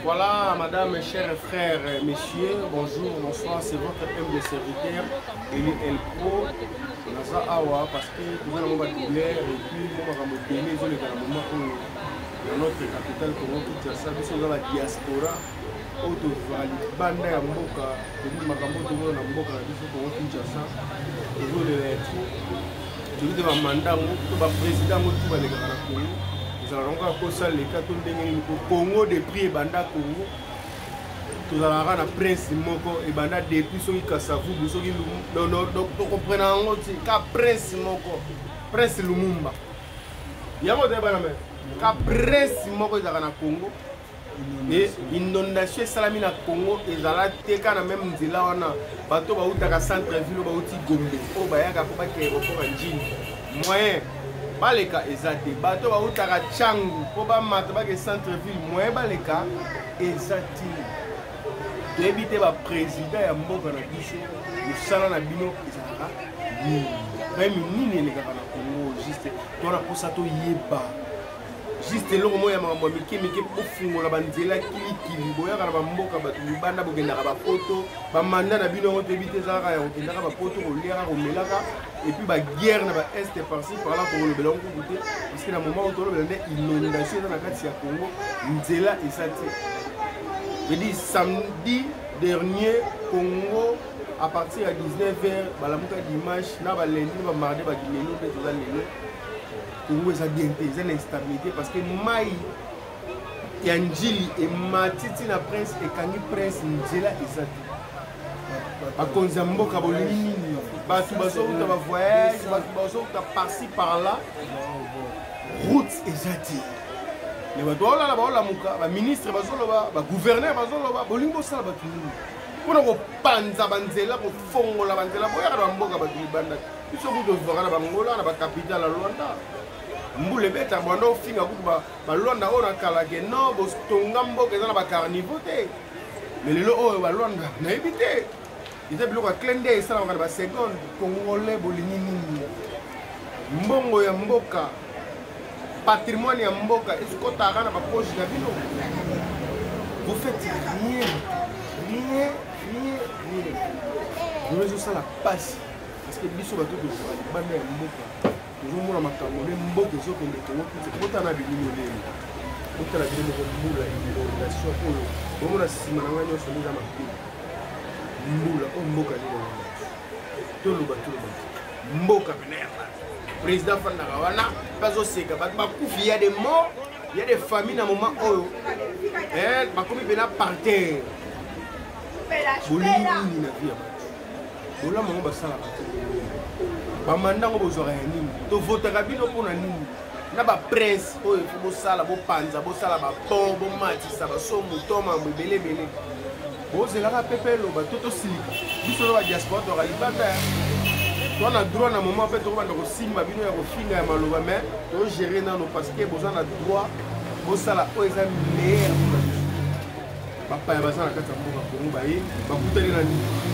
Voilà, madame, chers frères, messieurs, bonjour, bonsoir, c'est votre humble serviteur, Eli El Pro. Naza awa parce que toza na mwa badouleur et puis mwa makambo ebele ezoleka na moment oyo na notre capitale Congo Kinshasa. Biso toza ba diaspora oyo tozwaka libanda ya mboka, toyebi makambo oyo tomona na mboka na biso Congo Kinshasa, tozolela ya trop. Toyebi te bamanda yango to baprésident yango tu balekaka na Congo, ezalaka yango kaka kosa leka to ndenge nini? Po Congo depuis ebanda Congo tozalaka na prince moko ebanda depuis soki Kasavubu, soki tokomprena yango ti ka prince moko, prince Lumumba, yango toyebana me ka prince moko ezalaka na Congo. E inondation esalami na Congo ezala te kaka na meme nzela wana. Bato bautaka centre ville, bauti Gombe, oyo bayaka mpo bake aéroport ya Njini, moyen baleka eza te. Bato bautaka Tshangu mpo bamata bake centre ville, moyen baleka eza te. Toyebi te baprésident ya mboka na biso, mosala na bino ezalaka nini? Meme nini elekaka na Congo juste? Tona mposa toyeba juste eloko moko ya makambo ya mike mike. Bofungola banzela kilikili, boyaka na bamboka bato libanda, bokendaka bapoto, bamanda na bino yango toyebi te, ezalaka ya kokendaka bapoto, koliaka, komelaka, et puis baguerre na baest par-ci par-là, tokolobela yango kuku te, parce que na moment oyo tolobela nde inondation eza na kati ya Congo, nzela eza te. Je dis, samedi dernier, Congo à partir ya 19 heures balamuka, dimanche na balundi na bamardi, bakilelo mpe toza lelo, Congo eza bien te, eza na instabilité parce que mai ya Njili emati ntina prince, ekangi prince, nzela eza te. Bakonzi ya mboka, bolingi nini? Bato bazouta bavoyage, bato bazouta par-ci par-là, route eza te. Me bato baolala, baolamuka, baministre bazoloba, bagouverneur bazoloba, bolingi bosala bato nini? Mpona kopanza banzela, kofongola banzela, boyaka na bamboka bato libanda. Biso kutu tozwaka na bangola, na bacapitale ya Lwanda, mbula ebeta bwanda, ofinga kutu balwanda oyo na kala ke non, botonga mboka eza na bacarniveau te. Me lelo oyo balwanda nayebi te, eza biloko ya clé nde esalamaka na baseconde. Congolais, bolingi nini? Mbongo ya mboka, patrimoine ya mboka ekotaka na bapoche na bino. Vous faites rien, rien, rien, rien. Vraiment ezosala pasi parce que biso bato tozwaka libanda ya mboka, tozomona makambo nde mboka ezokende. Kongo kuti botala na bilimo ndeni, botala bino moko mbula, inondation oyo bomona nsima na ngai nyonso nde eza mabe. Mbula oyo, mboka nini wana? Toloba, toloba, mboka pene ya bato, président afandaka wana mpe azoseka, bato bakufi, ya des morts, ya des familles na moment oyo bakomi mpena par terre. Bolingi nini na vie ya bato? Bolamu yango basalaka te. Bamanda yango bozwaka ya nini? Tovotaka bino mpona nini? Na baprince oyo efo bosala, bopanza, bosala bapont, bomatisa basomu to mambo ebele ebele. Bozelaka pepe eloba to tosilika. Biso na badiaspora toyaka libanda, toa na droit na moment mpe tokobanda kosimba bino ya kofinga, ya maloba, mais togere nano parce que boza na droit bosala oyo eza meilleur mpona biso. Bapaya baza na kati ya mboka Kongo, baye bakutani na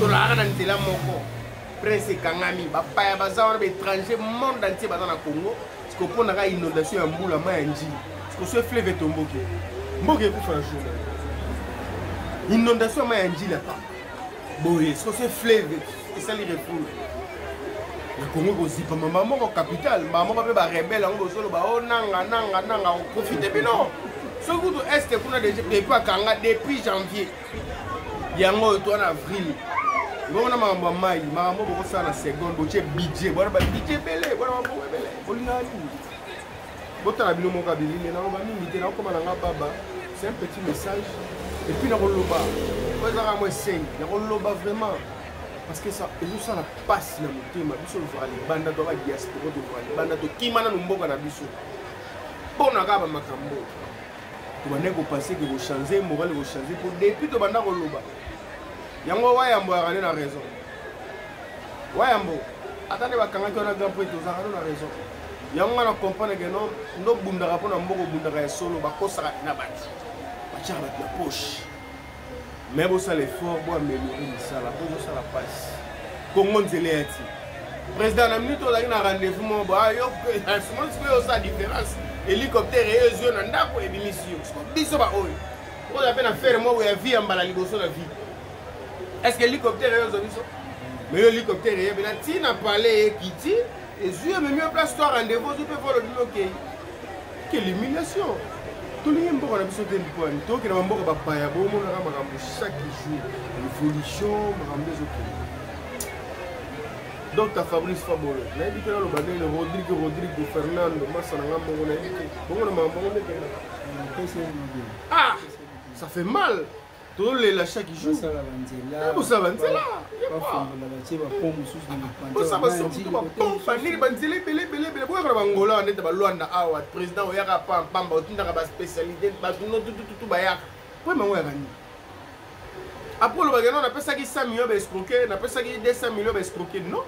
tolalaka na nzela moko, prince ekangami. Bapaya baza wana, baétranger, monde entier baza na Congo. Siko mponaka inondation ya mbula, mai ya Njili, siko so fleuve etomboki, mboka ekufa na jour. Inondation ya mai ya Njili ata boye, siko so fleuve esali refoule na Kongo, ekozipama mbaa moko capitale, mbaa moko mpe barebele yango bozoloba o nanga nanga nanga oprofite bino. Soki kutu este kuna depuis akanga depuis janvier, yango oyo to na avril, bongo makambo ya mai, makambo bokosala na seconde, botie budget bwana, babudget ebele bwana, mabongo ebele, bolingaka nini? Botala bino moko abilile. Naloba mingi te, nakokoma na nga baba. C'est un petit message et puis nakoloba oyo ezaka mwa esei, nakoloba vraiment parce que ça ezosala mpasi na motema. Biso tozwaka libanda, toyaka diaspora, tozwaka libanda, tokima nanu mboka na biso mpo na kaka bamakambo. Tobandaki kopense ke kochange moral, kochange, mpo depuis tobanda koloba yango, wayambo yaka nde na raison. Wayambo ata nde bakangaki wana grand prêtre, ozalaka nde na raison. Yango nga na comprendre ke non, ndobundaka mpo na mboka, obundaka ya solo, bakosaka na bato, batiaka bato na poche. Mais bosala effort, boameliore misala mpo ezosala mpasi. Kongo nzela ya ti président na minute ozalaki na rendez-vous moko boye, sikoyo osala différence, hélicoptère eyo ezwi yo na ndako, ebimisi yo. Biso baoyo Oza mpe na fere moko ya vie ya mbala liboso na vie. Est ce que hélicoptère eyo ozwa biso? Mais yo hélicoptère eyebi na ntina palais ekiti ezwi ememi yo place toi rendez-vous ozwi mpe volo bino okei. Quelle humiliation! Tolingi mboka na biso te mpoani tokende bamboka bapaya bomonaka makambo chaque jour évolution makambo ezokende. Dr Fabrice Fabolo nayebi te naloba ndenge Rodrigue Rodrigo Fernando masa na nga moko nayebi te bongo na makambo yango ndenge ah ça fait mal tozolela chaque jour bosala banzela bosala basurtout bapompa nini banzela ebele ebele ebele boyaka na bangola ndete balwanda awa président oyaka pampamba otindaka baspécialité bato no tutututu bayaka po emango yaka nini apres olobaka no napesaki 100 million baescroke napesaki 200 million baescroke non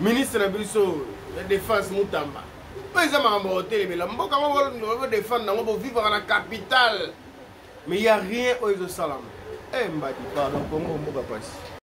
ministre na biso ya défense mutamba oyo eza makambo ya kotelemela mboka yango bodefendre yango bovivaka na capitale mais ya rien oyo ezosalama e mbadi pardon kongo mboka mpasi.